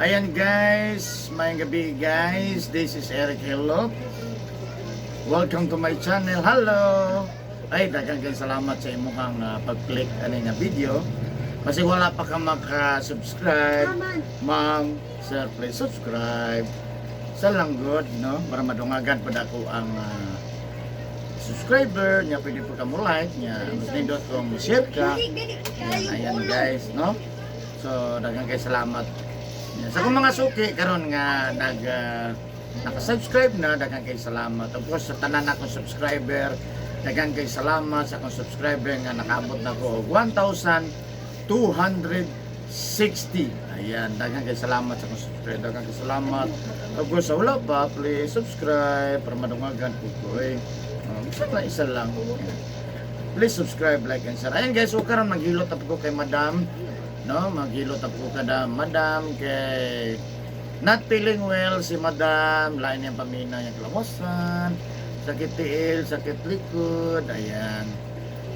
Ayan guys, maayong gabi guys. This is Eric Hello. Welcome to my channel. Hello. Ay, daghang kay salamat sa imong pag-click ani nga video. Kasi wala pa ka maka-subscribe, ma'am, sir, please subscribe. Sa langgod, no? Para madungagan pa dako ang subscriber nya, pwede po ka mo like nya, mas nindot kung share ka. Ayan, ayan guys, no? So, daghang kay salamat. Yan. Sa akong mga suki karon nga naka-subscribe na, daghang kay salamat. Of course, sa tanan akong subscriber, daghang kay salamat sa akong subscriber nga nakaabot na ko og 1,260. Ayan, daghang kay salamat sa akong subscriber. Daghang kay salamat. Of course, sa wala pa, please subscribe para madungagan po ko eh. Isa lang, isa lang. Ayan. Please subscribe, like, and share. Ayan guys, so karon maghilot na po ko kay Madam. No, maghilot na po ko kada Madam kay not feeling well si Madam, lain niyang pamina yung kalawasan, sakit tiil, sakit likod, ayan.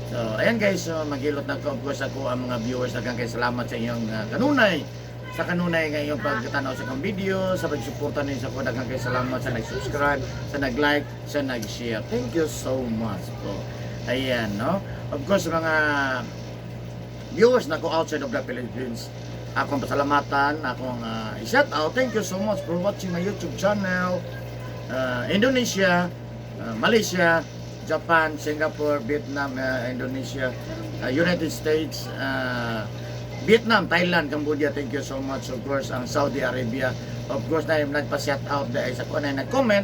So, ayan guys, so maghilot na ko, of course, ako ang mga viewers, daghang kay salamat sa inyong kanunay sa kanunay nga inyong pagtanaw sa akong video, sa pagsuporta ninyo sa ko, daghang kay salamat sa nag-subscribe, sa nag-like, sa nag-share. Thank you so much po. Ayan, no? Of course, mga viewers na ko outside of the Philippines, akong pasalamatan, akong i-shout out. Thank you so much for watching my YouTube channel. Indonesia, Malaysia, Japan, Singapore, Vietnam, Indonesia, United States, Vietnam, Thailand, Cambodia, thank you so much. Of course, ang Saudi Arabia. Of course, na nagpa-shout out dahil sa kung na nag-comment,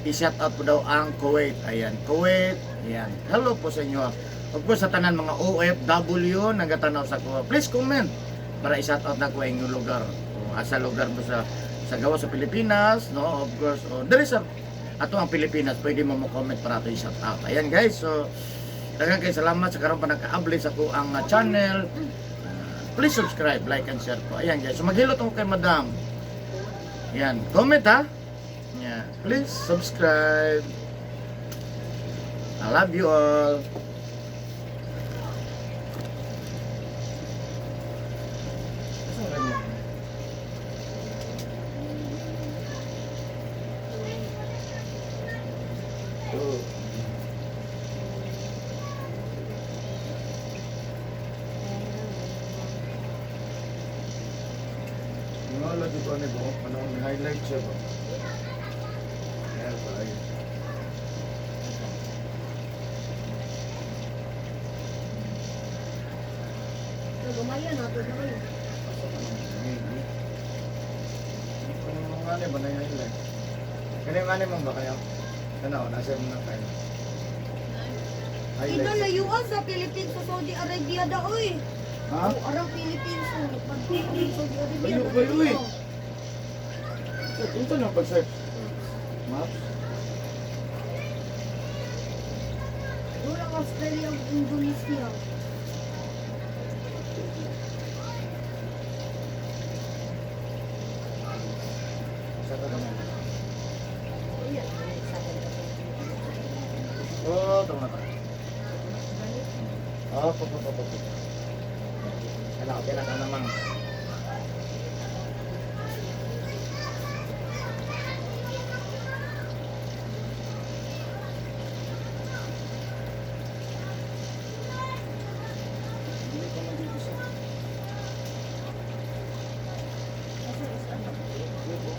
i-shout out po daw ang Kuwait. Ayan, Kuwait. Ayan. Hello po sa inyo. Of course, sa tanan mga OFW nagatanaw sa ko, please comment para i-shout out na ko ang inyong lugar. O, asa lugar mo sa gawa sa Pilipinas, no? Of course, o diri sa ato ang Pilipinas, pwede mo mo comment para ato i-shout out. Ayan guys, so daghang kay salamat sa karon pa nakaabli sa ko ang channel. Please subscribe, like and share po. Ayan guys, so maghilot ako kay Madam. Ayan, comment ha. Yeah. Please subscribe. I love you all. Oh. Nga lagi ko ano ba? Ano ang highlight siya ba? Ayan ba? Ayun. Lumayan na, ito na kayo. Maybe. Ano nga ba na yung highlight? Kano yung ano mo ba kayo? Ano, nasa mo na kayo. Ito layuan sa Philippines sa Saudi Arabia daw eh. Ha? Oh, arang Philippines oh. Pag Saudi Arabia. Layo kayo eh. Ito na pag-search. Maps? Doon ang Australia ug Indonesia. Sa ka naman. Oh, tama na. Oh, po, po, po, po, po. Ano, okay na ka naman. Hindi ko mag-iisa. Hindi po.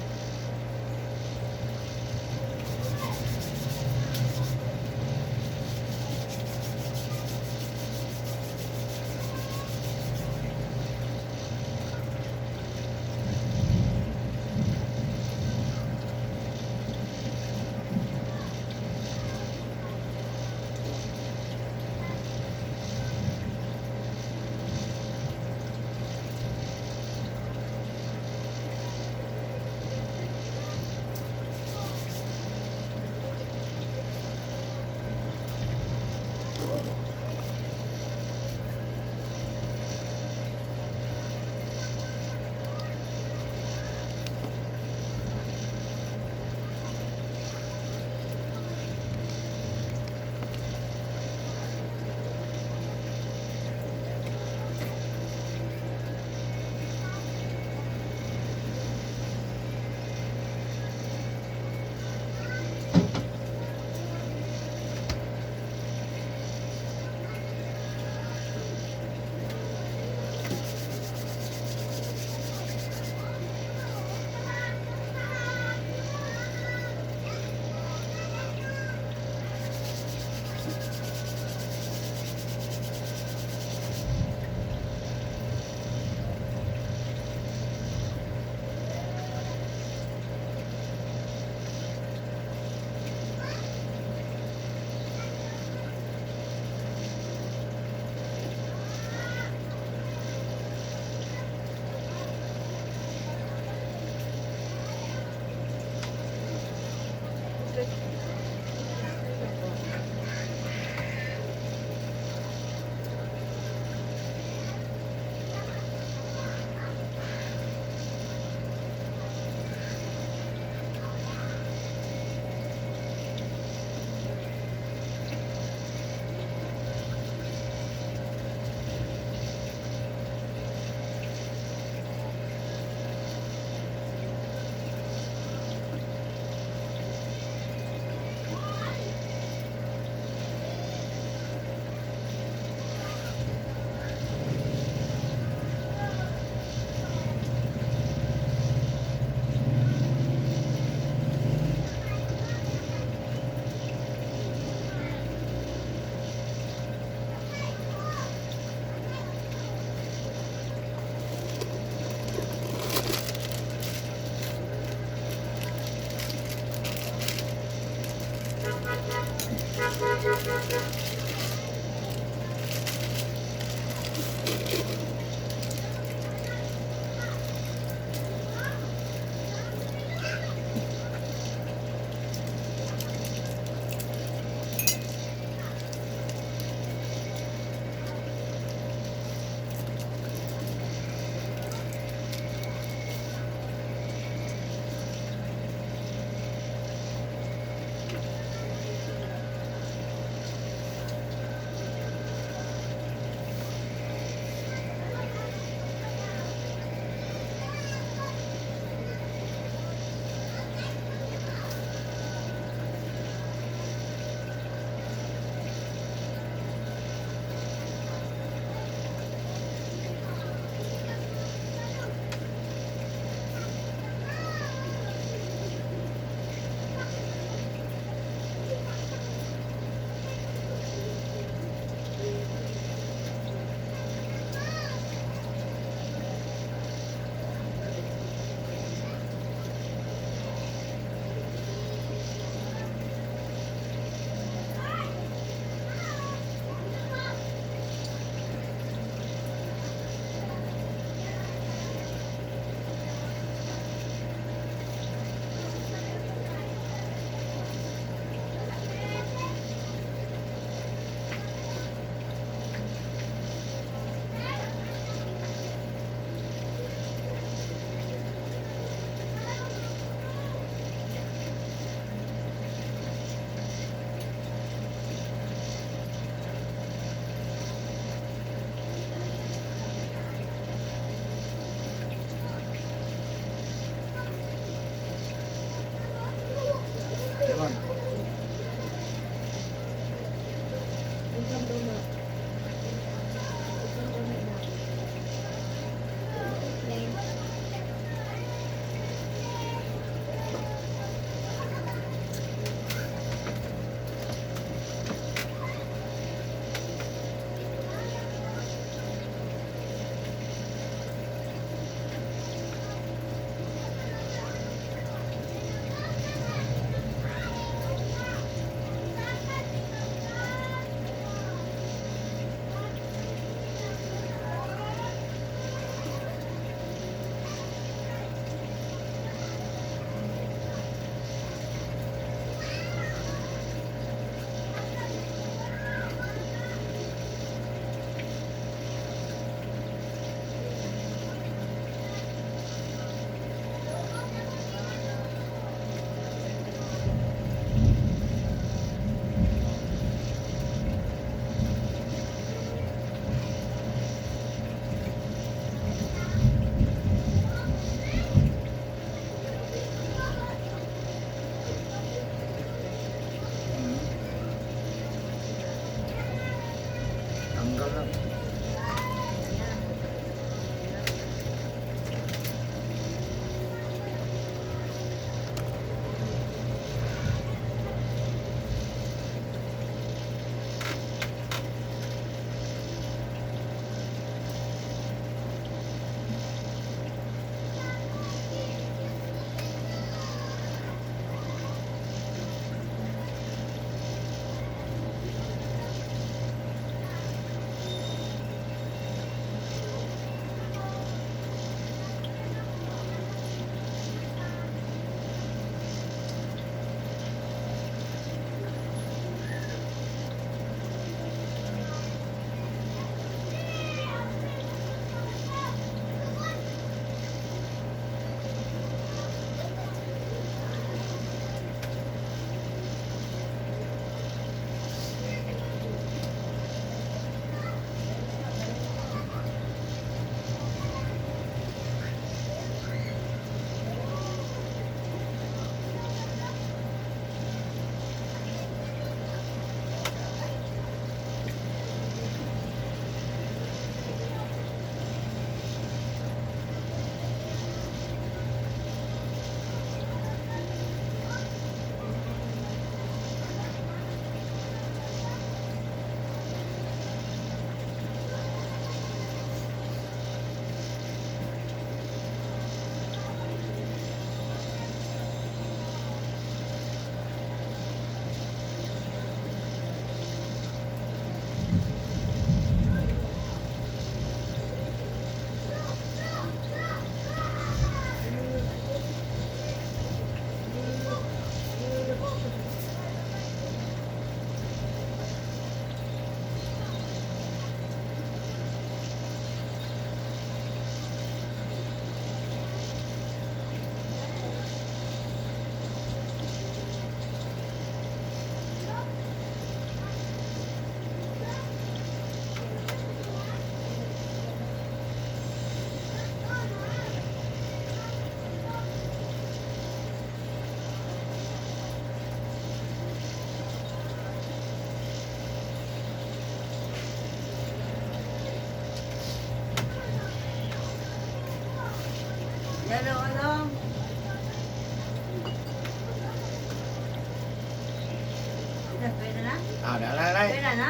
na? Ah, na na na. Pwera na?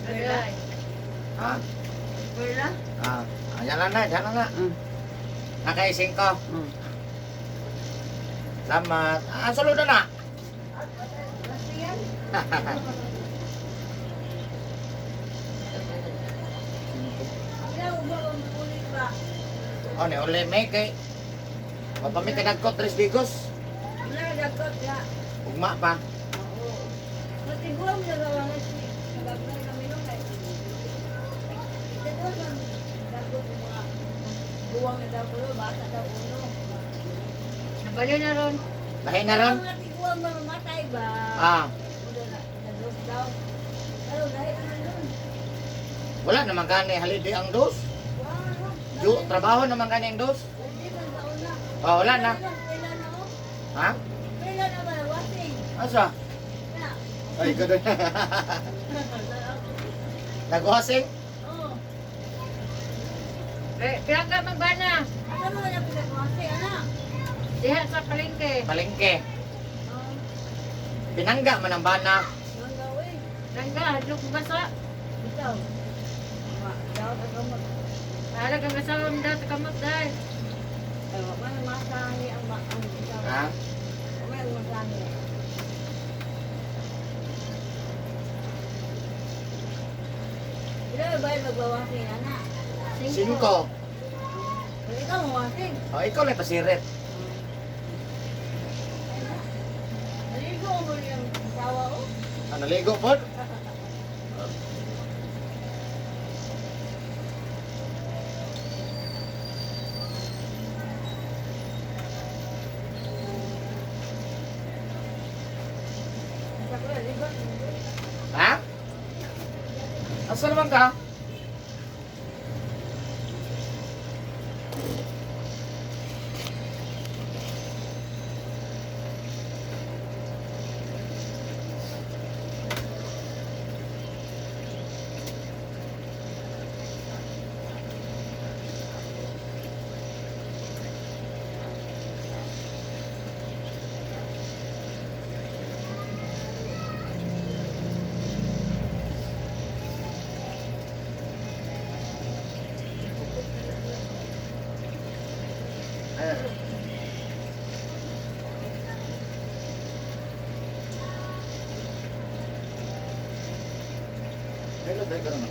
Pwera? Ha? Pwera? Ah, ayan lang na, yan lang na. Nakaising ko. Salamat. Ah, sulod na na. Basta yan. Ikaw ba ang ulit ba? Oh, ni uli may kay. Mapami ka nagko tres bigos. Wala, dagot ya. Ugma pa. Oo. Matiguang nagawa nga si nagagawin kami nung kay. Ito man dagot yung mga buwang na daw pulo, bata daw uno. Nabali na ron. Lahi na ron. Ang mga tiguang mamamatay ba? Ah, Ulo na, nados daw. Pero dahil naman dun. wala naman gani holiday ang dos. Wow. Ju, trabaho naman gani ang dos. Hindi man taon na. Oh, wala na. Kailan na oh? Ha? Kailan na ba? Wasing. Asa? Na. Ay, gano'n. Nagwasing? Oo. Eh, pinangga magbana. Asa mo na pinag-wasing, anak? Diha sa palengke. Palengke. Oo. Pinangga man ang bana. Ang gawin. Nangga, hadlok basa. Ikaw. Ma, daw ka kamot. Bahala kang asawa mo daw sa kamot dahil. Ay, wa man masahi ang ma ang ikaw. Ha? Wa man masahi. Ila ba yung magbawasing, anak? Singko. Pero ikaw mawasing. Oh, ikaw lang pasirit. Naligo mo niyang asawa oh. Ano, ligo po? Sa ko, naligo. Ha? Asa naman ka? Ay. Hello, tayo ka naman.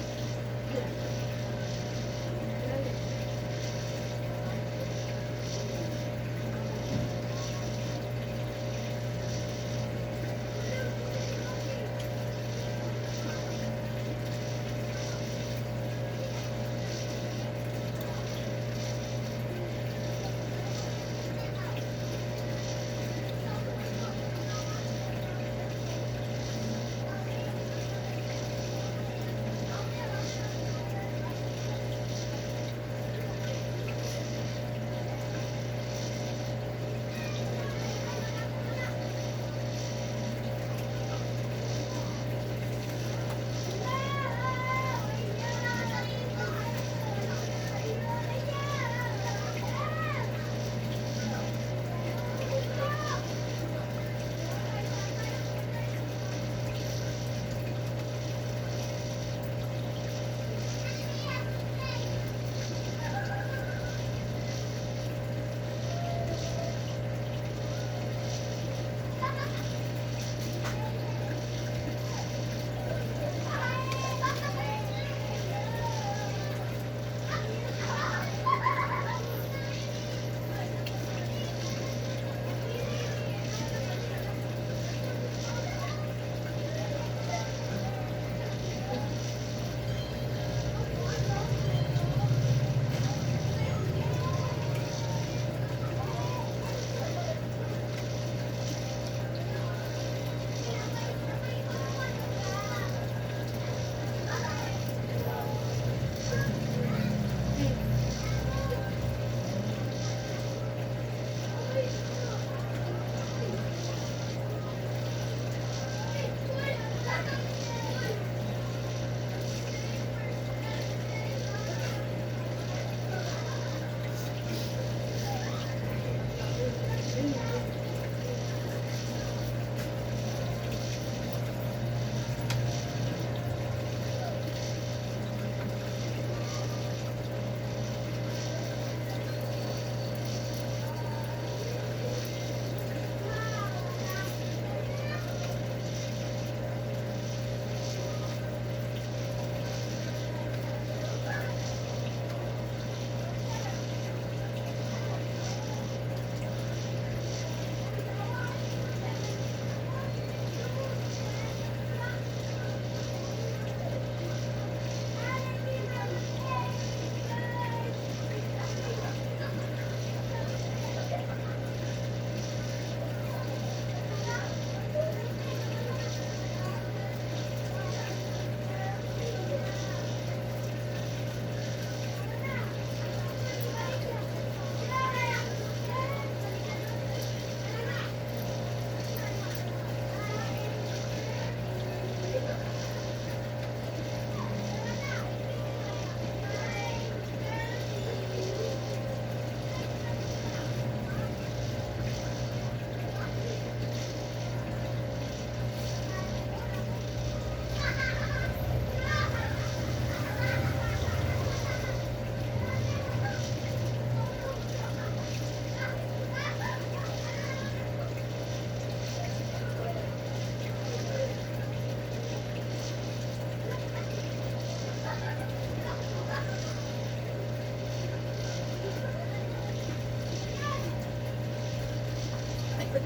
Wala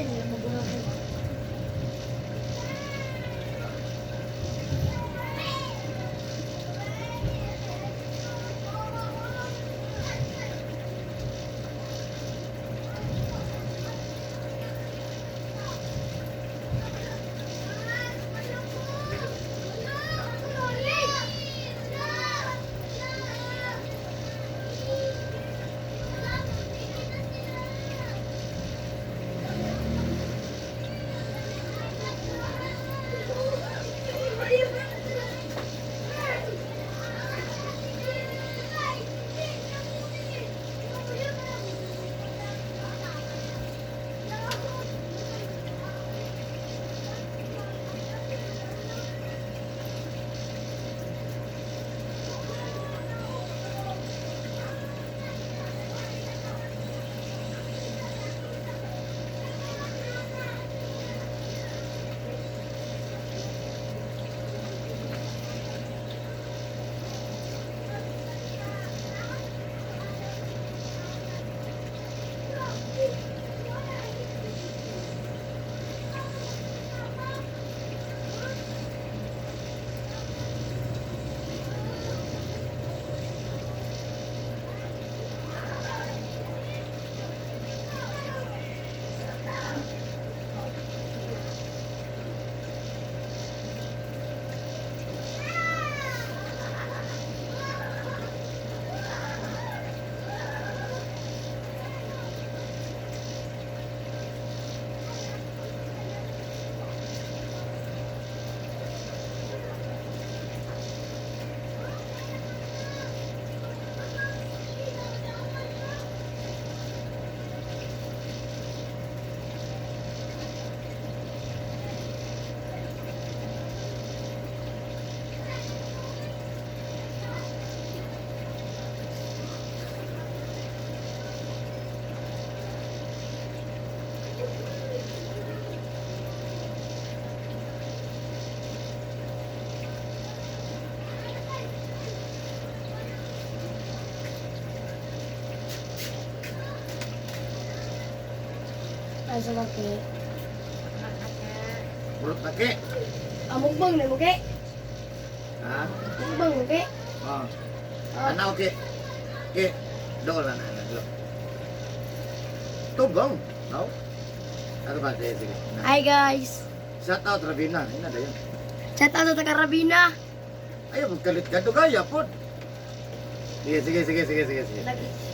nila magulang. Ay, sa kake. Pulot na ke. Ah, mukbang na mo ke. Ha? Mukbang mo ke. Oh. Ah. Ana okay. Ke. Dool na na do. Tubong. No? Ano ba? Sige, sige. Na. Hi guys. Shout out Ravina. Ina dayon. Shout out sa Karabina. Ayaw magkalit ka dugaya pod. Sige, sige, sige, sige, sige, sige. Lagi.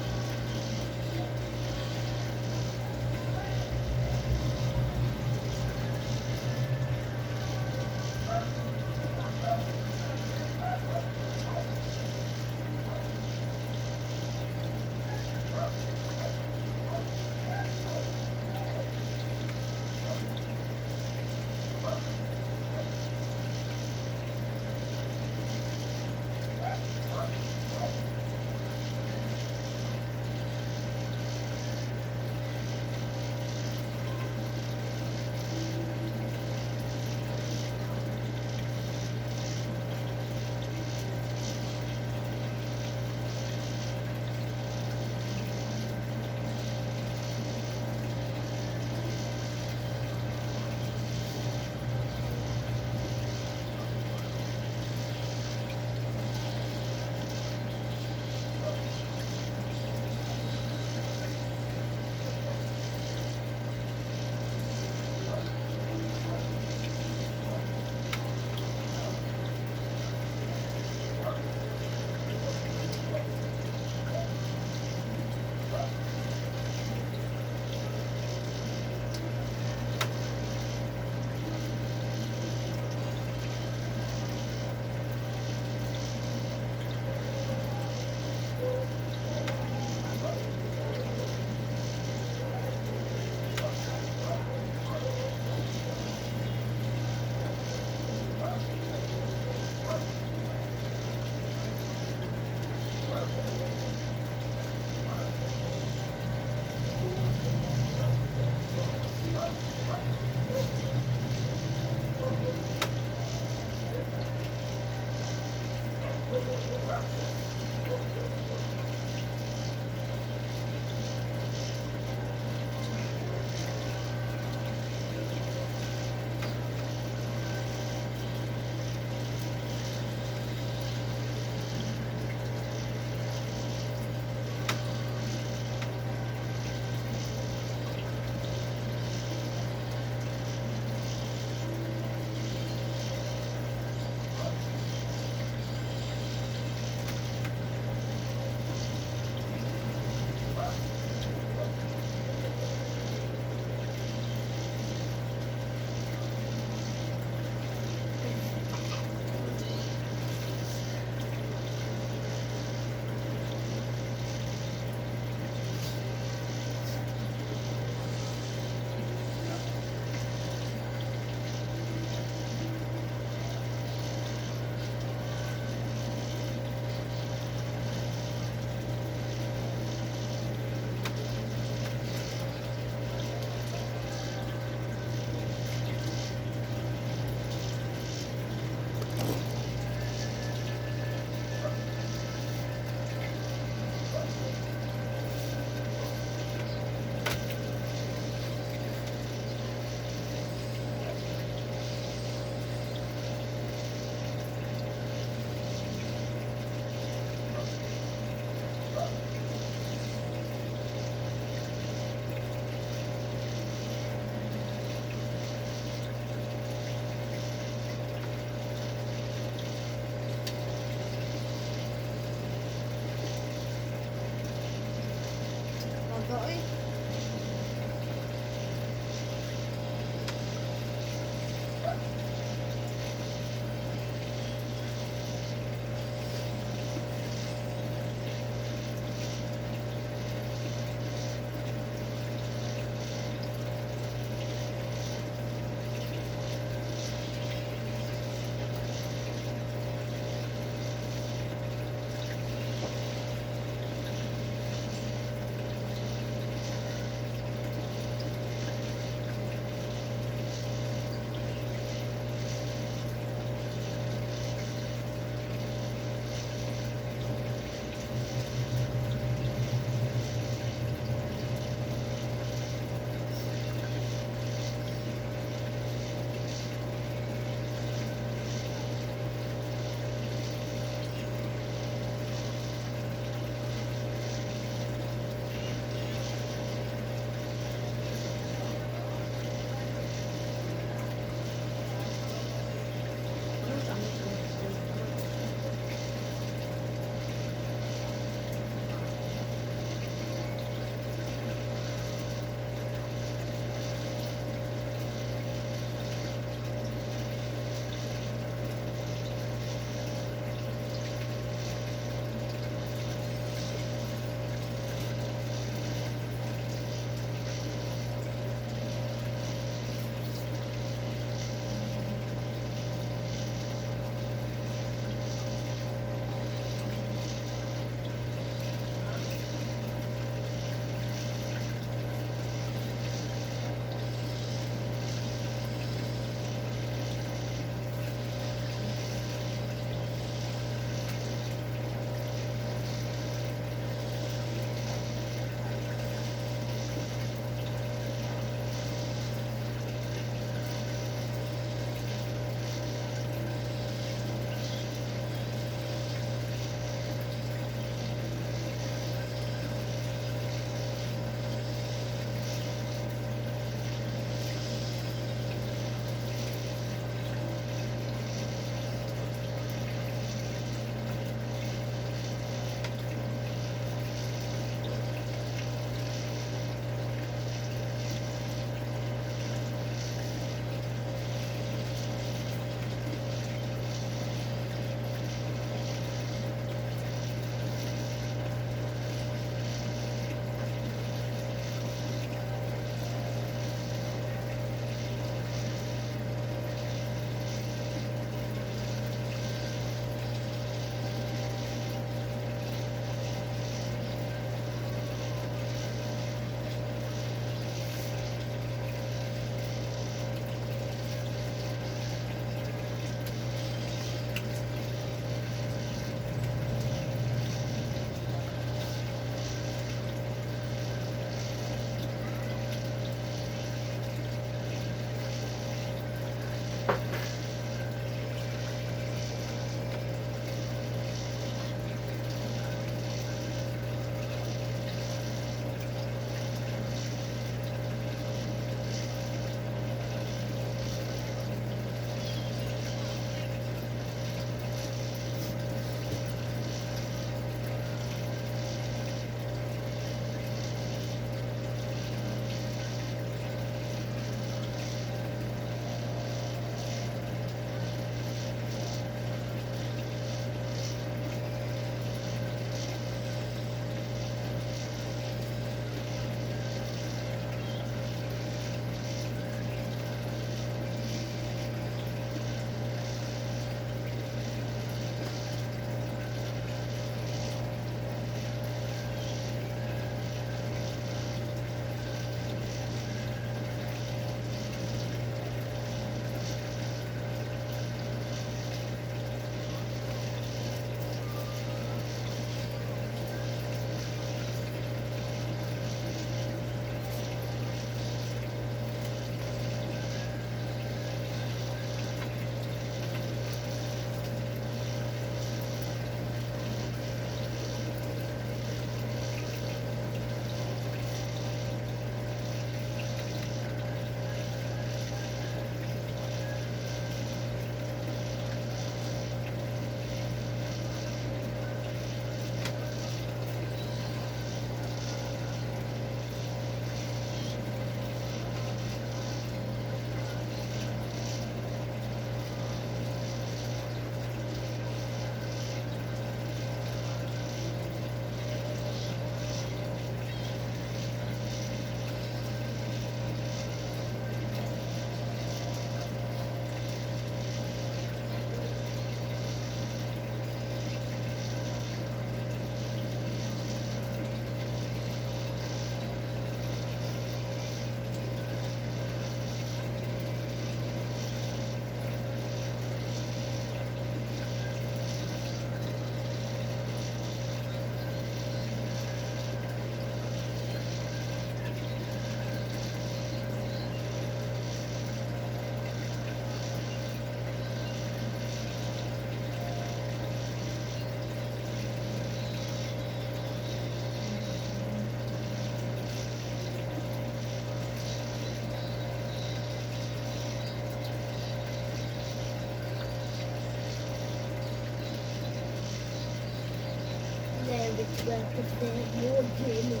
More dinner.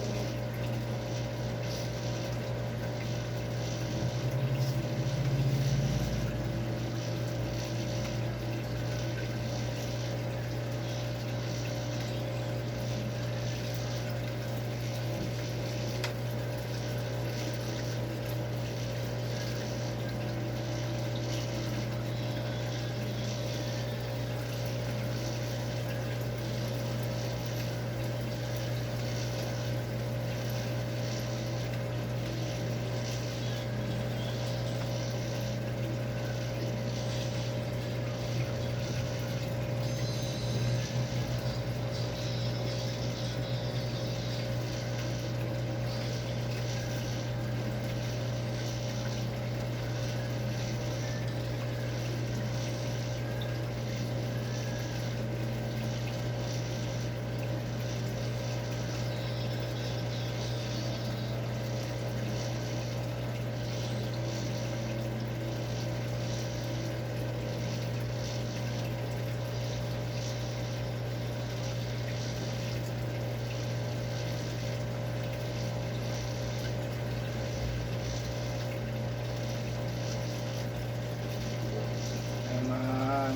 Ay, man.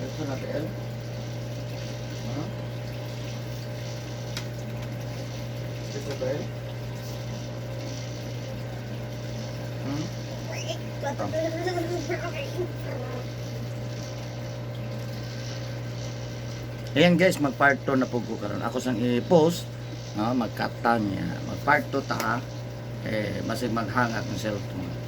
Ito na, TL. Ha? Ito, TL. Ayan guys, mag part 2 na po ko karon. Ako sang i-post, no, magkata niya. Mag part 2 ta. Eh, masig maghang akong cellphone.